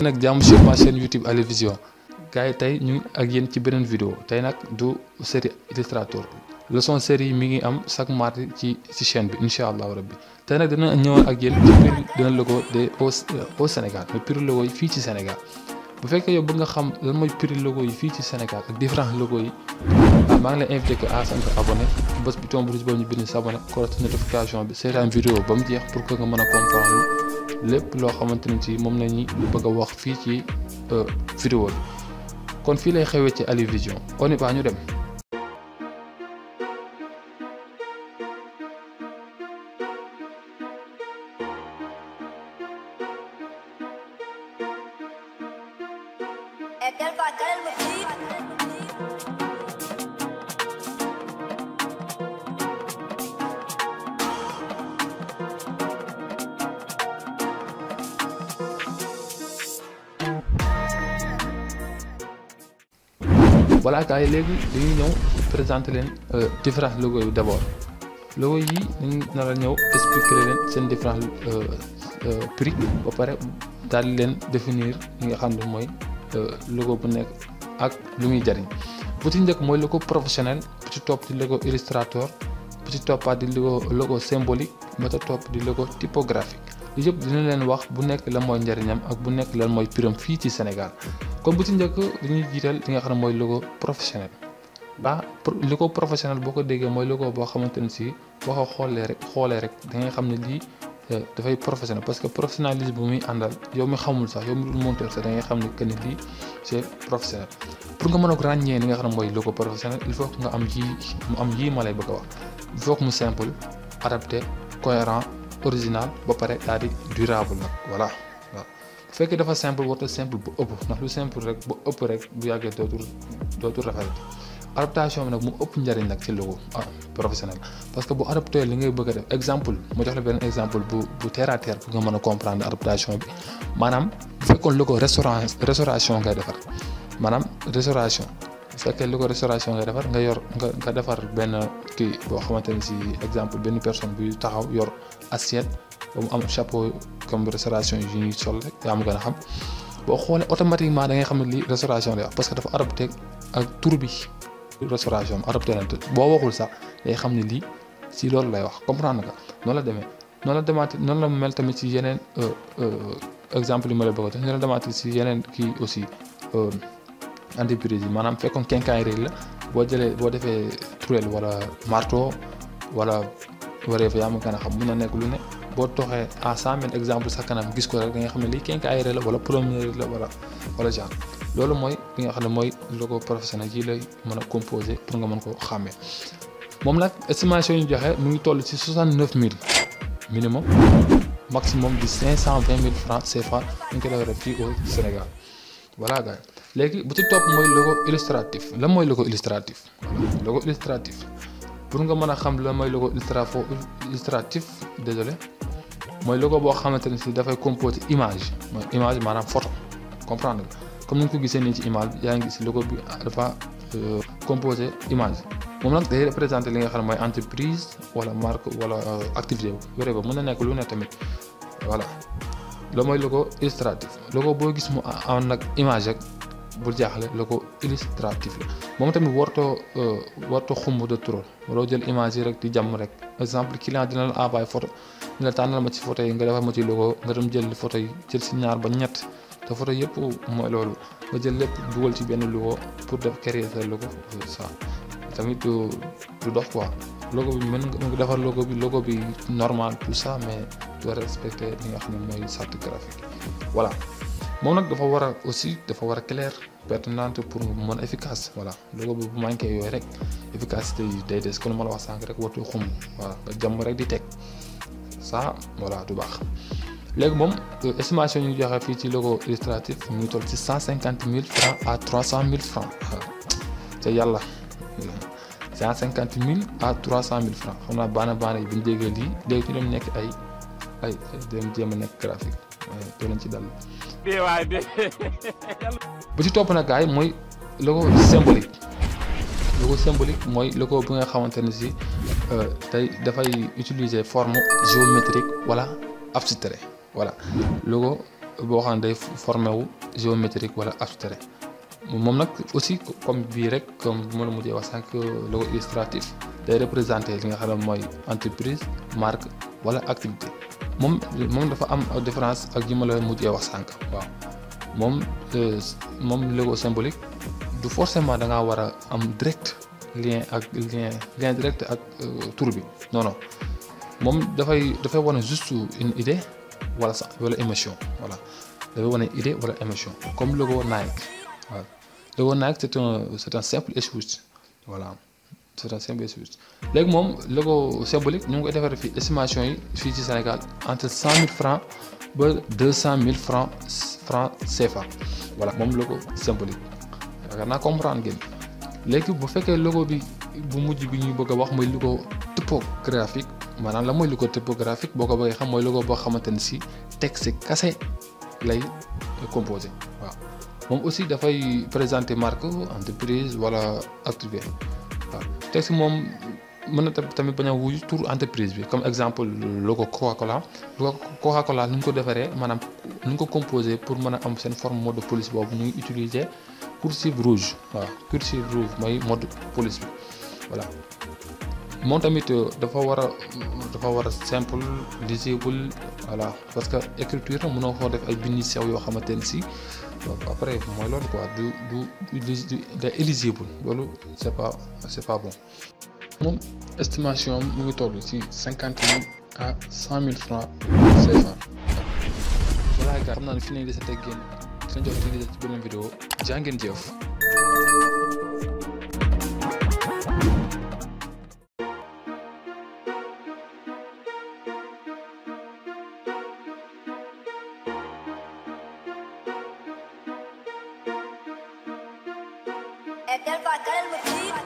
nag jàmm sur ma chaîne YouTube Ali Vision gars yi tey ñu ngi ak yéen ci beneen vidéo tey nag du série Illustrator leçon série yi mi ngi am chaque mardi ci chaîne bi incha allahu rabbi tey nag dina ñëwoon ak yéen ci prix dina logo de au Sénégal mais prix logo yi fii ci Sénégal bu fekkee yow bëgg nga xam lan mooy prix logo yi fii ci Sénégal ak différents logo yi maa ngi lay invité que à nga abonné bés bu tomb rouge boobu ñu bind s'abonné cloche notification bi seetaan vidéo ba mu jeex pour que nga mën a comprendre lépp loo xamante ne ci moom la ñuy bëgg a wax fii ci vidéo bi kon fii lay xewee ci Ali Vision on y va ñu dem. voilà gars yi léegi dañuy ñëw présenter leen différents logos yi d'abord logo yi dañu nar a ñëw expliquer leen seen différents prix ba pare daal di leen définir li nga xam ne mooy logo bu nekk ak lu muy jariñ bu ci njëkk mooy logo professionnel bu ci topp di logo illustrator bu ci toppaat di logo symbolique ba ca topp di logo typographique li yëpp dina leen wax bu nekk lan mooy njariñam ak bu nekk lan mooy prix fii ci Sénégal kon bu ci njëkk dañuy jiital li nga xam ne mooy logo professionnel logo professionnel boo ko déggee mooy logo boo xamante ne si boo ko xoolee rek da ngay xam ne lii dafay professionnel parce que professionnalisme bu muy àndal yow mi xamul sax yow mi dul monteur sax da ngay xam ne que ni lii c'est professionnel pour nga mën a ràññee li nga xam ne mooy logo professionnel il faut que nga am yii ma lay bëgg a wax il faut que mu simple adapté cohérent original ba pare daal di durable nag voilà waaw bu fekkee dafa simple warta simple bu ëpp ndax lu simple rek bu ëpp rek bu yàggee dootul rafet adaptation bi nag mu ëpp njariñ nag ci logo professionnel parce que bu adapté li ngay bëgg a def exemple mu jox la benn exemple bu terre à terre pour nga mën a comprendre adaptation bi maanaam bu fekkoon logo restauration ngay defar maanaam restauration bu fekkee logo restauration ngay defar nga defar benn kii boo xamante ne si exemple benn personne buy taxaw yor assiette ba mu am chapeau comme restauration yi ñuy sol rek yaa ma gën a xam boo xoolee automatiquement da ngay xam ne lii restauration lay wax parce que dafa adapté ak tur bi restauration adapté na boo waxul sax day xam ne lii si loolu lay wax comprendre nga noonu la demee noonu la mel tamit si yeneen exemple yi ma la bëgg a jox noonu la demaat si yeneen kii aussi entreprise yi maanaam fekkoon quincaillerie la boo defee truelle wala marteau wala fa yaa ma gën a xam mun na nekk lu ne boo toxee à 100 000 exemple sa kanam gis ko rek da nga xam ne lii quincaillerie la wala plomberie la wala genre loolu mooy li nga xam ne mooy logo professionnel yi lay mën a composé pour nga mën ko xàmmee moom nag estimation yi ñu joxe mu ngi toll ci 69 000 minimum maximum di 520 000 francs CFA ñu ko defee fii au Sénégal voilà gars léegi bu ci topp mooy logo illustratif lan mooy logo illustratif logo illustratif pour nga mën a xam lan mooy logo illustratif désolé mooy logo boo xamante ne si dafay composé image mooy image maanaam photo comprendre nga comme ni nga ko gisee nii ci image bi yaa ngi gis logo bi dafa composé image moom nag day représenté li nga xam ne mooy entreprise wala marque wala activité wéré ba mën na nekk lu ne tamit voilà loolu mooy logo illustratif logo boo gis mu am nag image rek bul jaaxle logo illustratif la moom tamit wartoo xumb de trop waroo jël image yi rek di jàmm rek exemple client dina la envoyé photo ni la tànnal ma ci photo yi nga defal ma ci logo nga dem jël photo yi jël si ñaar ba ñett te photo yëpp mooy loolu nga jël lépp dugal ci benn logo pour def créer sa logo ça tamit du dox quoi logo bi mën nga defar logo bi normal tout ça mais doit respecter li nga xam ne mooy charte graphique voilà moom nag dafa war a clair pertinente pour mu mën efficace voilà logo bi bu manqué yooyu rek efficacité yi day des kon ma la wax sànq rek wartu xum voilà nga jàmm rek di teg ça voilà du baax léegi moom estimation ñu joxe fii ci logo illustratif mu ngi toll ci 150 000 francs à 300 000 francs te yàlla 150 000 à 300 000 francs xam naa baana yi bu ñu déggee lii léegi ñu dem nekk ay dem jéem a nekk graphique doo leen ci dal bu ci topp nag gars yi mooy logo symbolique mooy logo bi nga xamante ne si tey dafay utiliser forme géométrique wala abstrait voilà logo boo xam ne day formé wu géométrique wala abstrait moom nag aussi comme bii rek comme bu ma la mujjee wax sànq logo illustratif day représenté li nga xam ne mooy entreprise marque wala activité moom dafa am différence ak yi ma la mujjee wax sànq waaw moom logo symbolique du forcément da ngaa war a am lien direct ak tur bi non moom dafay wane juste une idée wala émotion voilà dafay wane idée wala émotion comme logo Nike waaw logo Nike c'est un simple swoosh voilà c'est un simple swoosh léegi moom logo symbolique ñu ngi koy defaree fii estimation yi fii ci Sénégal entre 100 000 francs ba 200 000 francs CFA voilà moom logo symbolique yaakaar naa comprendre ngeen léegi bu fekkee logo bi bu mujj bi ñuy bëgg a wax mooy logo typographique maanaam la mooy logo typographique boo ko bëggee xam mooy logo boo xamante ne si texte kase lay composé waaw moom aussi dafay présenter marque entreprise wala activité waaw texte moom mën na tamit bañ a wuyu tur entreprise bi comme exemple logo Coca-Cola ni ñu ko defaree maanaam ni ñu ko composé pour mën a am seen forme mode de police boobu ñu ngi utiliser cursive rouge waaw cursive rouge mooy mode police bi voilà moom tamit dafa war a simple lisible voilà parce que écriture mënoo koo def ay bind sew yoo xamante ne si après mooy loolu quoi du illisible loolu c'est pas bon moom estimation mu ngi toll ci 50 000 à 100 000 francs CFA. voilà gars xam naa ne fi nañ dese teg génn dinañ jox ci beneen vidéo jaa ngeen jëf. Aquel bacana no